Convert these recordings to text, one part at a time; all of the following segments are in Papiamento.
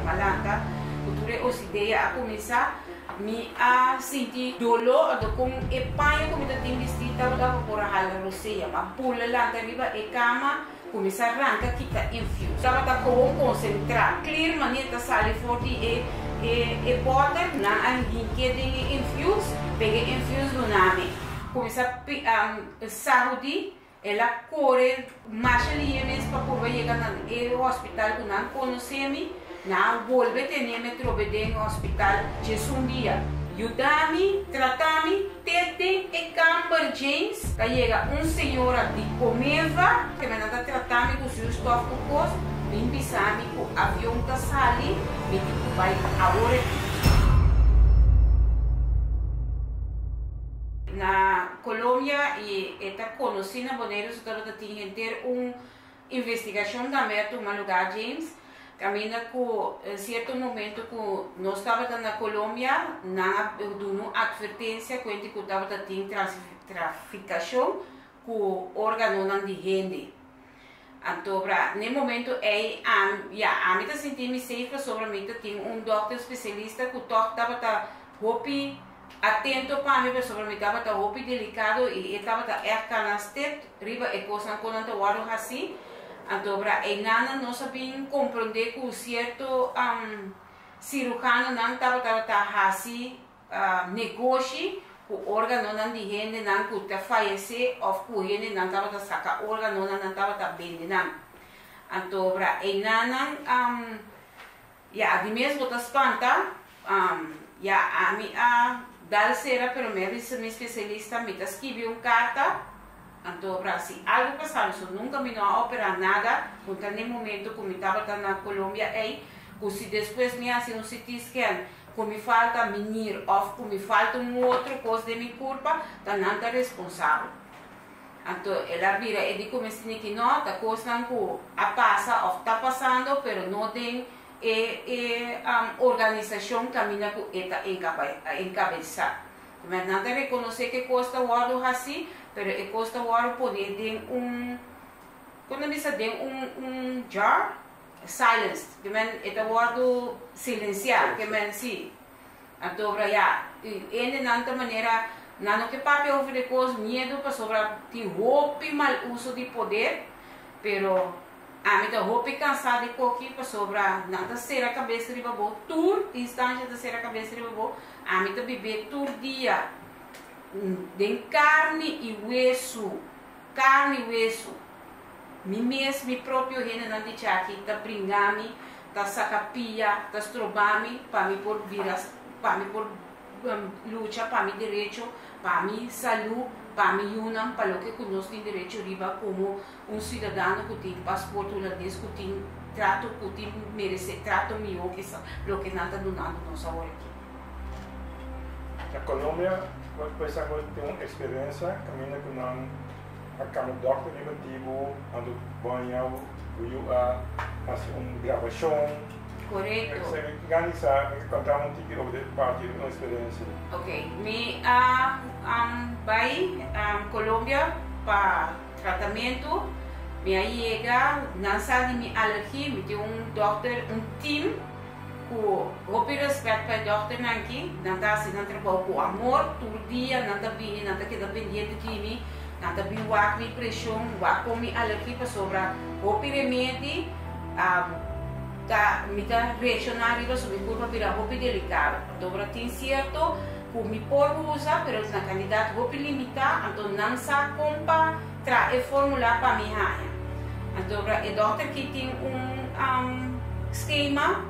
m'a lanta ku tur e osidea a kuminsá, mi a sinti doló anto kon e paña ku mi ta tin bistí tabata pa por a hala rosea. M'a bula lanta riba e kama, kuminsá ranka kita infius. Tabata gewoon konsentrá, klir manera ta sali for di e e bòter, nan a hink'é den e infius, pega e infius duna mi. Kuminsá sahudí. El a kore masha lihe mes pa purba yega na e hospital ku nan konosé mi. Nan a bolbe tene mi atrobe den e hospital djesun dia. Yuda mi, trata mi te den e kamber James. Ta yega un señora di Comeva ke nan ta trata mi ku zuurstof ku kos, bin bisa mi ku avion ta sali, mi tin ku bai awor aki. Na Colombia y e ta conoci na Boneiru su tabata tin henter un investigacion tambe a tuma lugar James caminda cu cierto momento cu nos tabata na Colombia nan a duna un advertencia cuenti cu tabata tin traficacion cu organonan di hende. Anto bra n'e momento ei am ya ami ta sinti mi safe pasobra mi ta tin un dokter specialista cu tog tabata hopi atento pa mi pasobra mi tabata hopi delicado y e tabata echt cana stipt riba e cosnan cu nan ta wordo haci. Anto bra einanan nos a bin comprende cu cierto cirujanonan tabata ta haci negoshi ku organonan di hendenan ku ta fayesé òf ku hendenan tabata saka organonan nan tabata bende nan. Anto bra einanan ya di mes bo ta spanta ya ami a dal sera pero mi a bisa mi spesialista mi ta skibi un karta anto bra si algu pasa mi so nunka mi no a opera nada ku ta n'e momento ku mi tabata na Colombia ei ku si despues mi hasi un CT scan Ku mi falta mi nir òf ku mi falta un otro kos den mi kurpa, ta nan ta responsabel. Anto el a bira e di ku mi stiniki no, ta kosnan ku a pasa òf ta pasando, pero no den e e organisashon kaminda ku e ta enkabesá. Nan ta rekonosé ku e kos ta wòrdu hasí, pero e kos ta wòrdu poné den un, kon ta bisa, den un un jar. Silenced, ke men e ta wòrdu silensiá, ke men si. Anto bra ya, i hendenan ta manera nan no ke papia over di kos, miedu pasobra tin hopi mal uso di poder, pero ami ta hopi kansá di koki pasobra nan ta sera kabes riba bo, tur instansha ta sera kabes riba bo, ami ta bib'é tur dia den karni i wesu, karni i wesu. Mi mes, mi propio hendenan di chaki ta bringa mi, ta saka pia, ta stroba mi pa mi por bira, pa mi por lucha pa mi derecho, pa mi salu, pa mi yunan, pa loke ku nos tin derecho riba komo un siudadano ku tin pasport hulandes, ku tin trato, ku tin merese trato mihó ke loke nan ta dunando nos awor aki. Na Colombia, bo por sa bo tin un eksperensia kaminda ku nan. A kamba dòkter riba tibu anto baña bo yu a hasi un grabashon. Korekto. Gani sa konta un tiki over di parti di un eksperensia. Ok, mi a bai Colombia pa tratamentu, mi a yega, nan sa di mi alergi, mi tin un dòkter, un team. Ku hopi rèspèt pa e dòkternan aki, nan ta hasi nan trabou ku amor, tur dia nan ta bini, nan ta keda pendiente di mi, nan ta bin wak mi preshon, wak kon mi alergi pasobra hopi remedi ta mi ta reakshoná riba so mi kurpa bira hopi delikado. Pasobra tin sierto ku mi por usa pero na kantidat hopi limitá, anto nan sa kon pa traha e fórmula pa mi haña. Anto e dòkter ki tin un skema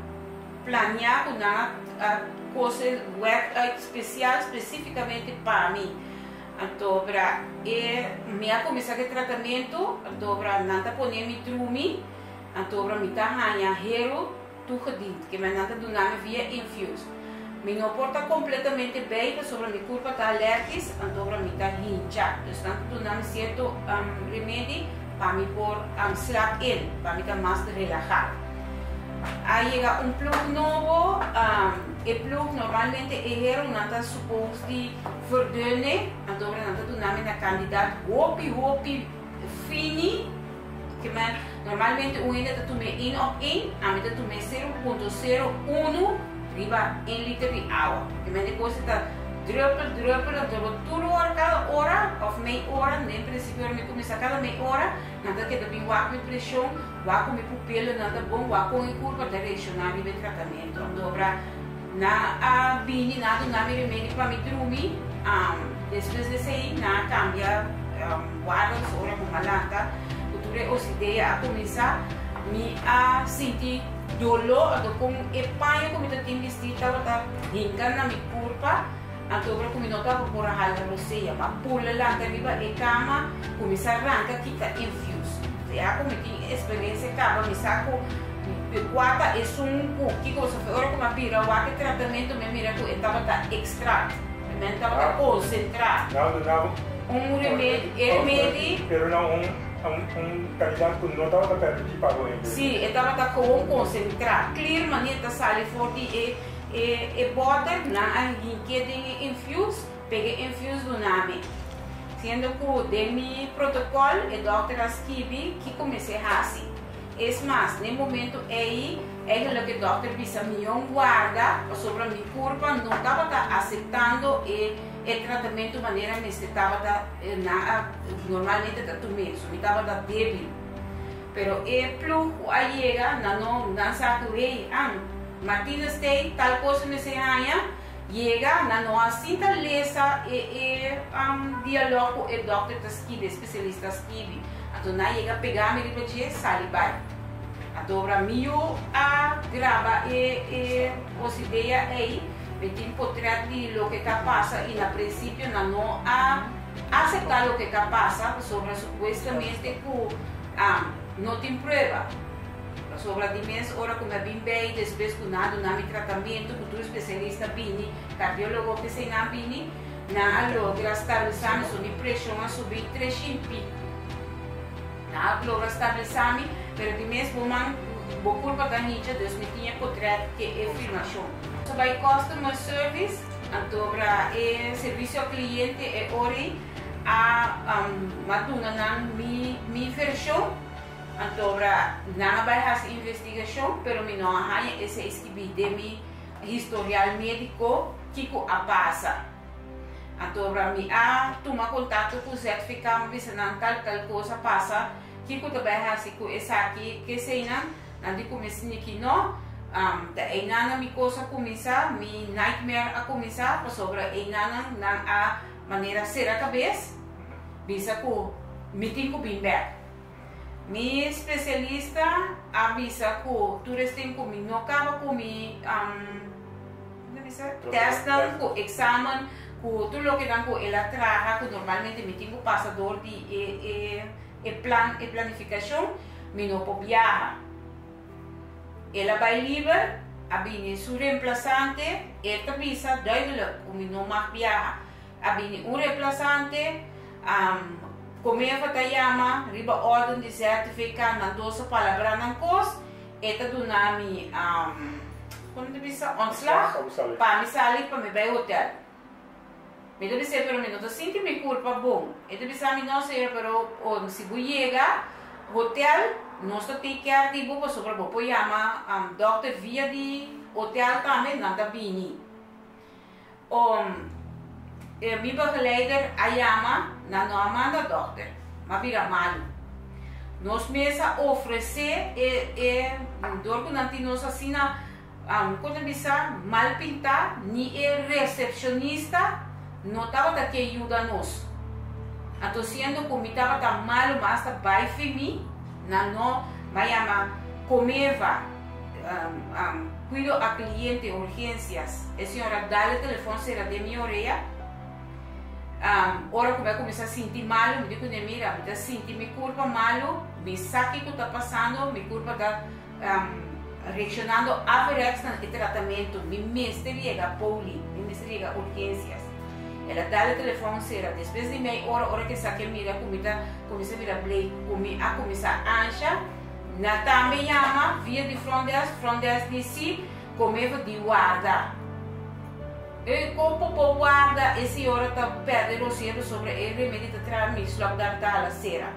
planeá ku nan a kose wèk uit spesial spesífikamente pa mi. Anto e mi a kuminsá ku e tratamentu, anto nan ta pone mi drumi, anto mi ta haña heru toegediend, ke men nan ta duna mi via infuus. Mi no por ta completamente bij pasobra mi curpa ta alergisch, anto mi ta hincha. Dus nan ta duna mi cierto remedi pa mi por slaap in, pa mi ta mas relaha. A yega un ploeg nobo, e ploeg normalmente e hero nan ta suppose di verdunnen, anto nan ta duna mi na cantidad hopi hopi fini. Ke men normalmente un hende ta tum'é één op één, ami ta tum'é 0.01 riba één liter di awa. Ke men di kos ta druppel, druppel, anto bo tur ora, kada ora òf mei ora, den prinsipio ora mi kuminsá kada mei ora, nan ta keda bin wak mi preshon, wak ku mi pupilonan ta bon, wak kon e kurpa ta reakshoná riba e tratamentu. Anto ora nan a bini, nan a duna mi remedi pa mi drumi, despues di esei nan a kambia warda, ora ku mi a lanta ku tur e osidea a kuminsá, mi a sinti doló, anto kon e paña ku mi ta tin bistí tabata hinka na mi kurpa, anto ora ku mi no tabata por a hala rosea, mi a pula lanta riba e kama, kuminsá ranka kita infius. Ya ku mi tin eksperensia kaba, mi sa ku kua ta esun ku kiko so ora ku mi a bira wak e tratamentu mi a mira ku e tabata ekstrakt, mi tabata konsentrá. Un remedi, e remedi. Pero na un un kantidat ku no tabata permití pa bo hende. Sí, e tabata gewoon konsentrá. Clear manera ta sali for di e e e bòter, nan a hink'é den e infius, pega e infius duna mi. Siendo ku den mi protokòl e dòkter a skibi kiko mester hasi. Es mas, n'e momentu ei, eigenlijk e dòkter bisa mi yon warda pasobra mi kurpa no tabata aseptando e e tratamentu manera mester tabata nan a normalmente ta tum'é. So mi tabata débil. Pero e ploeg ku a yega, nan no nan sa ku hey, an, Martina stay, tal kos mester haña. Yega, nan no a sinta lesa e e dialog ku e dòkter ta skibi, e spesialista skibi. Anto nan yega pega mi riba dje, sali bai. Anto ora mi yu a graba e e osidea ei, mi tin potrèt di loke ka pasa i na prinsipio nan no a aseptá loke ka pasa pasobra supuestamente ku no tin prueba. Pasobra di mes ora ku mi a bin bei despues ku nan a duna mi tratamentu ku tur spesialista bini, kardiólogo p'esei nan bini, nan a logra stabilisá mi, so mi preshon a subi tres shin piku. Nan a logra stabilisá mi, pero di mes bo man bo kurpa ta hincha, dus mi tin e potrèt ke e filmashon. So bai customer service, anto ora e servisio al kliente e ora ei a duna nan mi vershon. Anto ora nan a bai hasi investigashon, pero mi no a haña esei skibí den mi historial médiko kiko a pasa. Anto ora mi a tuma kontakto ku ZVK, mi bisa nan tal tal kos a pasa, kiko ta bai hasi ku esaki, keseinan, nan di ku mi sniki no. Ta einanan mi kos a kuminsá, mi nightmare a kuminsá, pasobra einanan nan a manera sera kabes, bisa ku mi tin ku bin bèk. Mi spesialista a bisa ku tur estin ku mi no kaba ku mi tèstnan, ku eksamen, ku tur lokenan ku el a traha ku normalmente mi tin ku pasa dor di e plan, e planifikashon, mi no por biaha. El a bai liber, a bini su remplasante, e ta bisa duidelijk ku mi no mag biaha. A bini un remplasante, Comefa ta yama riba orden di ZVK nan dos a palabrá nan kos, e ta duna mi, kon ta bisa, ontslag, pa mi sali pa mi bai hotel. Mi ta bis'é pero mi no ta sinti mi kurpa bon. E ta bisa mi no señora pero si bo yega hotel nos ta take care di bo pasobra bo por yama dokter via di hotel tambe nan ta bini. Om, e mi begeleider a yama, nan no a manda dokter, m'a bira malu. Nos mes a ofresé e, e, dor ku nan tin nos asina, kon ta bisa, mal pintá, ni e resepshonista no tabata ke yuda nos. Anto siendo ku mi tabata malu, m'a asta bai fi mi, nan no, m'a yama Comeva. Cuido a cliente urgencias. E señora dal e telefon cera den mi orea. Ora cu mi a cuminsa sinti malo, mi di cune, mira, mi ta sinti mi curpa malo, mi sa kico ta pasando, mi curpa ta reaccionando averechts na e tratamento, mi mester yega poli, mi mester yega urgencias. El a dal e telefon cera. Despues di mei ora, ora cu esaki a mira cu mi ta cuminsa bira bleek, cu mi a cuminsa ansha, Na tambe yama via di front desk, front desk di si Comevo di warda. E con bo por warda e señora ta perde rosiero sobre e remedi ta traha mi slokdarm ta hala cera.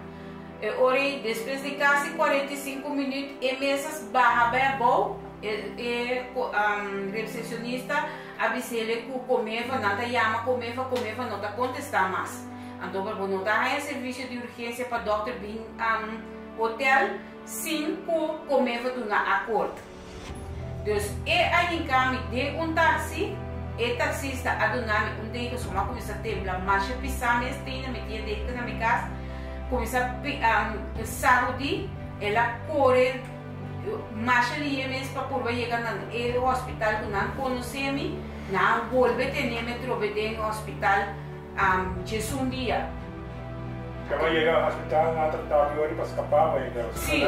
E ora ei, despues di kasi 45 minüt, e mes a baha bai abou. E recepcionista a bis'ele ku Comefa nan ta yama Comefa, Comefa no ta kontestá mas. Anto bo no ta haña servisio di urgensia pa dòkter bin hotel sin ku Comefa duna akort. Dus e a hinká mi den un taksi, e taksista a duna mi un deken, so mi a kuminsá tembla masha pisá mes, te na mi tin e deken na mi kas, kuminsá sagudí, el a kore masha lihé mes pa purba yega na e hospital ku nan konosé mi, nan a bolbe tene mi atrobe den hospital djesun dia. Kaba yega hospital nan a trata di ori pa skapa bai pero Sí,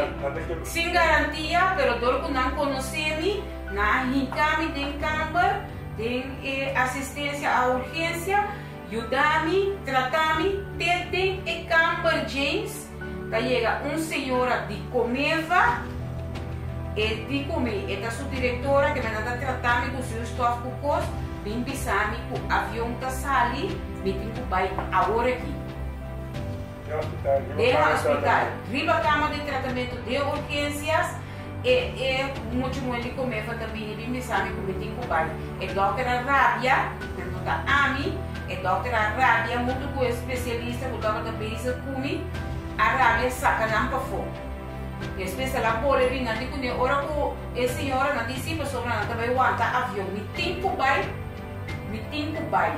sin garantia, pero dor ku nan konosé mi, nan a hinka mi den kamber, den e asistensia a urgensia, yuda mi, trata mi, te den e kamber James ta yega un señora di Comeva, e di ku mi, e ta su direktora, ke nan ta trata mi ku zuurstof ku kos, bin bisa mi ku avion ta sali, mi tin ku bai awor aki. Den hospital, riba kama di tratamentu den urgensias, e e mucha muhé di Comefa ta bini bin bisa mi ku mi tin ku bai. E dòkter a rabia, pero no ta ami, e dòkter a rabia huntu ku e spesialista ku tabata bezig ku mi, a rabia saka nan pafó. Despues el a bole bin nan di kuné ora ku e señoranan di si pasobra nan ta bai wanta avion. Mi tin ku bai, mi tin ku bai.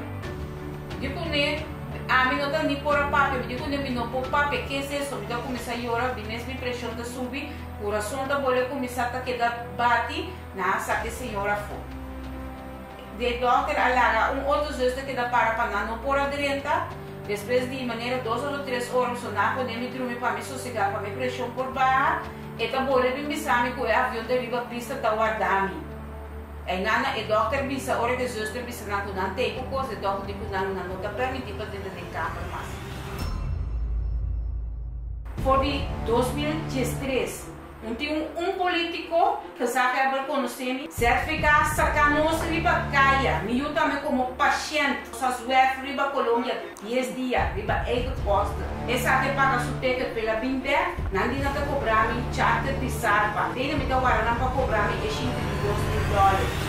Di kuné ami no ta ni por a papia, mi di kuné mi no por papia, ke es eso? Mi ta kuminsá yora, di mes mi preshon ta subi, kurason ta bole kuminsá ta keda bati, nan a saka e señor afó. De dòkter a laga un otro zuster keda para pa nan no por a drenta, despues di manera dos ora o tres ora so nan a pone mi drumi pa mi sosegá, pa mi preshon por baha, e ta bole bin bisa mi ku e avion ta riba pista ta warda mi. Einan e dòkter bisa ora ku e zuster bisa nan ku nan tei ku kos, e dòkter di ku nan nan no ta permití pa drenta den kamber mas. For di 2013, un tin un un polítiko, gezaghebber konosé mi, ZVK saka nos riba kaya, mi yu tambe komo pashènt, nos a zwerf riba Colombia 10 dia riba eigen kosten. Esaki a paga su ticket p'el a bin bèk, nan di nan ta kobra mi charter di Sarpa. Tene mi ta wara nan pa kobra mi e 82.000 dòler.